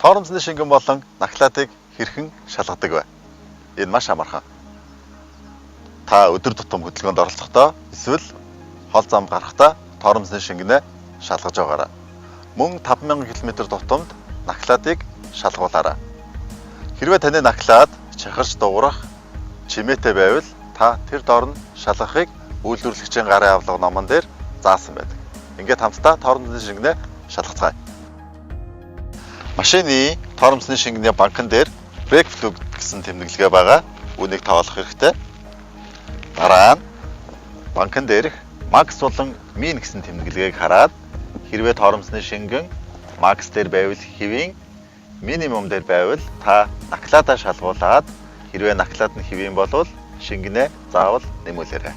Тоормсны шингэн болон накладыг хэрхэн шалгадаг вэ? Энэ маш амархан. Та өдөр тутам хөдөлгөөнд оролцохдоо эсвэл хол зам гарахдаа тоормсны шингэнээ шалгаж байгаарай. Мөн 5000 км тутамд накладыг шалгуулаарай. Хэрвээ таны наклад чахарч дуграх чимээтэй байвал та тэр доор нь шалгахыг үйлдвэрлэгчийн гарын авлага номон дээр заасан байдаг. Ингээд хамтдаа тоормсны шингэнээ шалгацгаая. Машины тоормсны шингэний банкан дээр brake fluid гэсэн тэмдэглэгээ байгаа. Үүнийг тоолох хэрэгтэй. Дараа нь банкан дээрх max болон min гэсэн тэмдэглэгээг хараад, хэрвээ тоормсны шингэн max дээр байвал хэвийн, минимум дээр байвал та накладаа шалгуулад, хэрвээ наклад нь хэвийн болвол шингэнээ заавал нэмүүлээрэй.